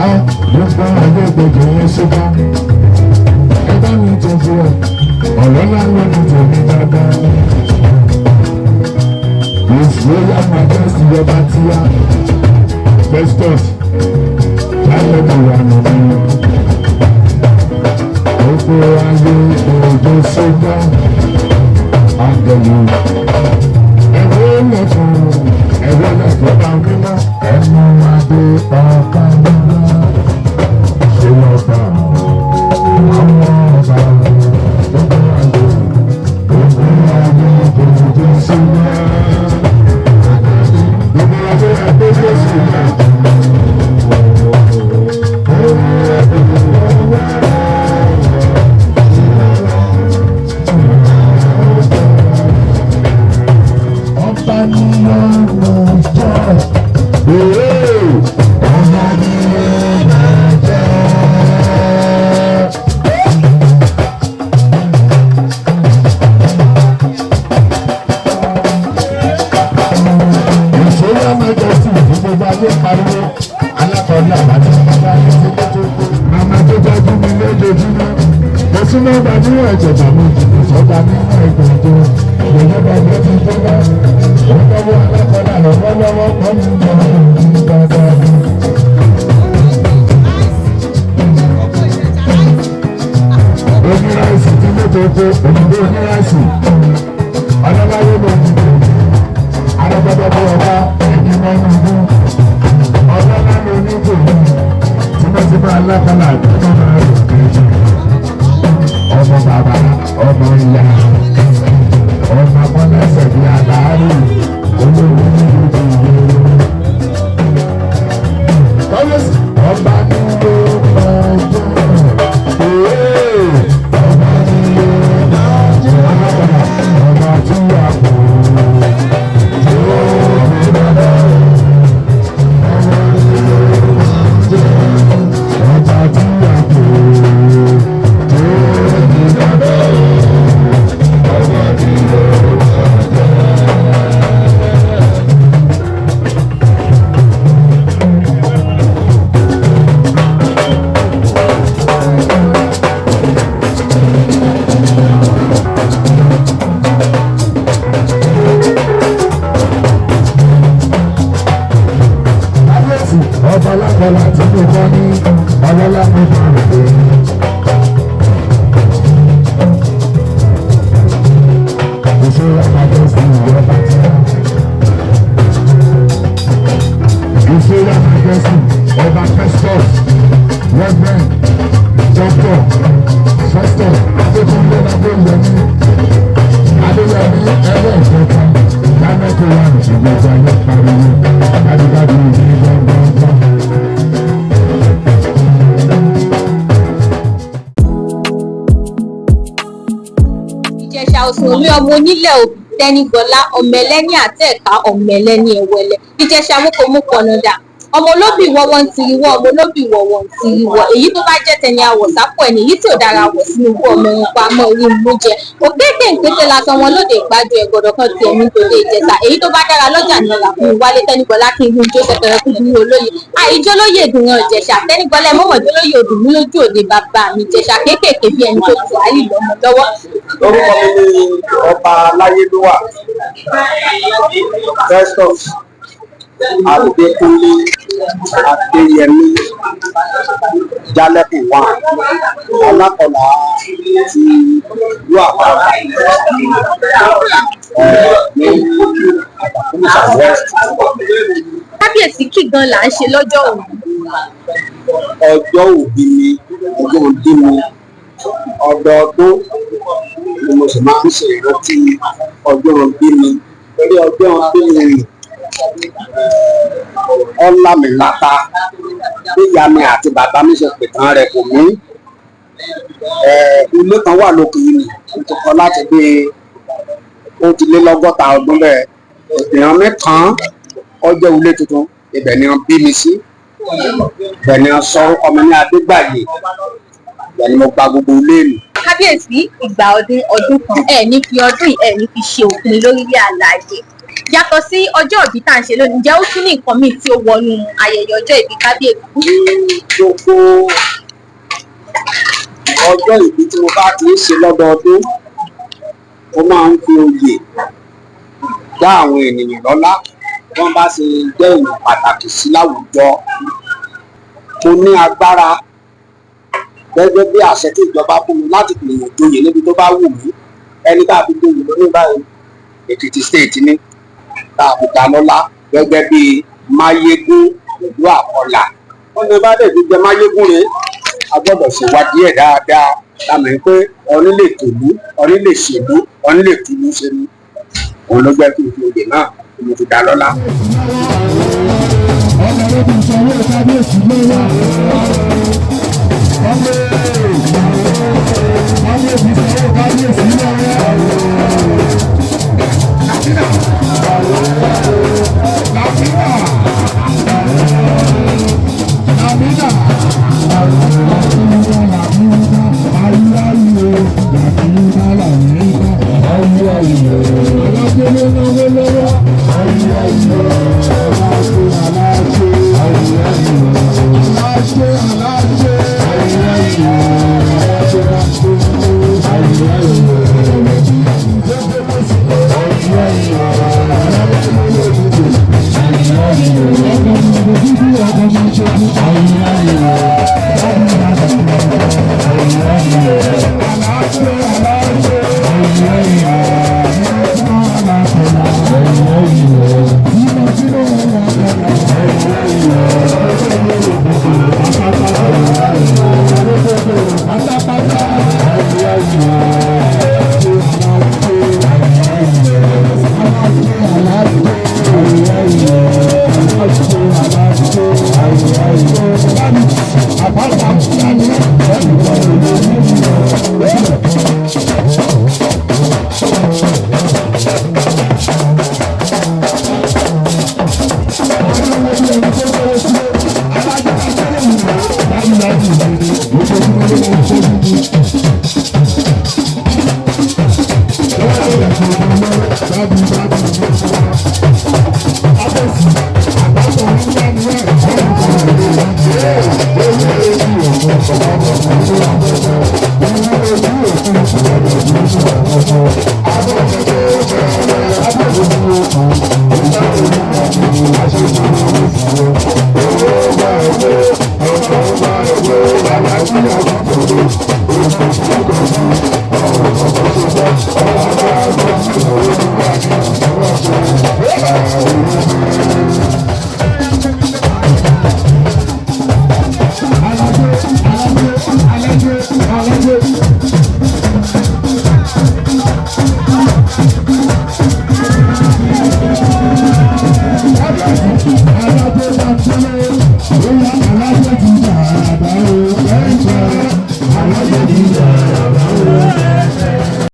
Gbogbo ayé gbogbo yẹn ṣúgà. Ẹ bá mi tọ́jú ẹ̀, ọ̀rọ̀ ńlá ló ní tèmi dáadáa ní. His Royal Majesty Ọba Tíá Festus Jálẹ̀kùn wà nínú. Gbogbo ayé gbogbo ṣúgà. Áńgẹ̀lì ẹ̀wọ́ lẹ́fún, ẹ̀wọ́ lẹ́fún bá mímọ́. Ẹnu adé ọba mímọ́. Ṣé lọ́ba àwọn ọba? Gbogbo ayé, gbogbo ayé gbogbo ṣúgà. Gbogbo ayé gbogbo ṣúgà. Ọba ni ọmọ jẹ́. Ọba ni ọmọ jẹ́. Ìṣòro Majesty ní gbogbo ayé pariwo alákọ̀ọ́lá àti bàbá ayé ti lé tó kú. Màmá tó tọ́jú mi lójoojúmọ́. Mo súnmọ́ ọba níwọ̀n ìjọba mi jìnnà sọ́ba níwọ̀n ìgbàjọ. Ìgbòho bàbá ti tó bá. Ó lọ́wọ́ alákọ̀ọ́lá lọ́wọ́lọ́wọ́ kọ́ mi lọ́wọ́ ní bàbá mi. Oníráìsì tí ló tó kó òyìnbó oníráìsì. Ọlọ́láyé ló ń dìbò. Arọ́gbọ́dọ́ bí ọba ẹni mọ́nú ogún. Ọlọ́lá ló ní tòun. Tímọ́tímọ́ alákọ̀ọ́lá àdúgbò máa rò kejì. Ọmọ bàbá, ọmọ ìyá, ọmọ akọ́lẹ́sẹ̀ bíi àlàárì, olówó ní gbogbo ìlú. Kábíyèsí, ọba ní ló máa jẹ́. Ee, ọba ní ló máa jẹ́. Alákọ̀ọ́lá, ọba tí a kò yóò fi bàbá. Ọba ní ló máa jẹ́. Ọba tí a kò yóò fi bàbá. Ọba ní ló máa jẹ́. Kábíyèsí, ọba alákọ̀ọ́lá tí mo kọ́ ní ọlọ́lá mo bá rẹ̀ dé. Ìṣòro Majesty ọba tí wọ́n. Ìṣòro Majesty ọba Festus Reverend Doctor Festus Adékúnlé Adéyẹmí Adéyẹmí ẹlẹ́ẹ̀kẹta Dámẹ́kọ̀ wà ní ìgbésí ayé pariwo dájúdájú ní gbọ̀ngbọ̀ngbọ̀n. Ìjẹ̀ṣà òsùnwọ̀n ọmọ onílẹ̀ òbí tẹ́nigbọ́lá ọmọ ẹlẹ́ni àtẹ̀ká, ọmọ ẹlẹ́ni ẹ̀wẹ̀lẹ̀. Ìjẹ̀ṣà mọ́kànmọ́kànnàdà, ọmọ olóbì wọ́wọ́ ń tiriwọ́, ọmọ olóbì wọ̀wọ̀ ń tiriwọ́. Èyí tó bá jẹ́ tẹni àwọ̀ sápò ẹni, èyí tí ò dára wọ̀ sínú igbó. Ọmọ ẹranko àmọ́ orí mú jẹ òkéèké ńkété lásán wọn lóde ìgbájú ẹgbọdọ kan tiẹ̀ ní tòde Ìjẹ̀ṣà. Èyí tó bá dára lọ́jà ní ọ̀rà fún wálé. Tẹ́nigbọ́lá kí n gun jó sẹkẹrẹ kú dúró olóye àìjólóye ìdùnnà Ìjẹ̀ṣà. Tẹ́nigbọ́lá mọ̀mọ́jólóye òdùnmí lójú òde bàbá mi Ìjẹ̀ṣà kéékèèké bí ẹni tó tù álì lọ́mọ lọ́wọ́. Orúkọ mi ni Ọba Láyélúwà Festus Adékúnlé Adéyẹmí Jálẹ̀kùn wà Alákọ̀ọ́lá ti ìlú Àpáta ní Àbàkúmùsà West. Kábíyèsí, kí gan là ń ṣe lọ́jọ́ òní? Ọjọ́ òbí mi, ọjọ́ òbí mi, ọdọọdún ni mo sì máa ń ṣe ìrántí ọjọ́ òbí mi, torí ọjọ́ òbí mi ọlámìláta bí ìyá mi àti bàbá mi ṣe pìtàn rẹ̀ kò mí. Ilé kan wà lókè yìí ni mo ti kọ́ láti bí ó ti lé lọ́gọ́ta ọdún bẹ́ẹ̀. Ìran mi kan ọjọ́ ilé tuntun, ibẹ̀ ni wọ́n bí mi sí, ibẹ̀ ni wọ́n sọ orúkọ mi ní Adégbàyè, ibẹ̀ ni mo gba gbogbo ilé mi. Kábíyèsí, ìgbà ọdún ọdún kan. Ẹ ní fi ọdún yìí, ẹ ní fi ṣe òpin lórílẹ̀ àlàyé. Yàtọ̀ sí ọjọ́ ìbí tá à ń ṣe lónìí, ǹjẹ́ ó tún ní nǹkan míì tí ó wọnú ayẹyẹ ọjọ́ ìbí kábíyèsí? Gbogbo ọjọ́ ìbí tí mo bá ti ń ṣe lọ́dọọdún, mo máa ń fi oyè dá àwọn ènìyàn lọ́lá wọ́n bá ṣe jẹ́ èèyàn pàtàkì sí láwùjọ. Mo ní agbára gẹ́gẹ́ bí àṣẹ tí ìjọba fún mi láti pèèyàn joyè níbi tó bá wù mí. Ẹni tá a fi joyè lónìí báyìí, Èkìtì State ní tá a fi dá lọ́lá gẹ́gẹ́ bí Máyégún ìlú Àkọlà. Wọ́n ní bá dẹ̀ fi jẹ Máyégún rèé, a gbọ́dọ̀ ṣèwádìí ẹ̀ dáadáa lámì pé ọní lè tòlú, ọní lè ṣèlú, ọní lè túlú ṣe ni. Òun ló jẹ́ kí n fi oyè náà tí mo fi dá lọ́lá. Ọlọ́run sanwó kábíyèsí lọ́wọ́. Kábíyèsí sanwó kábíyèsí lọ́wọ́. Làmínà. Làmínà. Làmínà. Alágbélé náwó lọ́wọ́. Aláṣẹ aláṣẹ.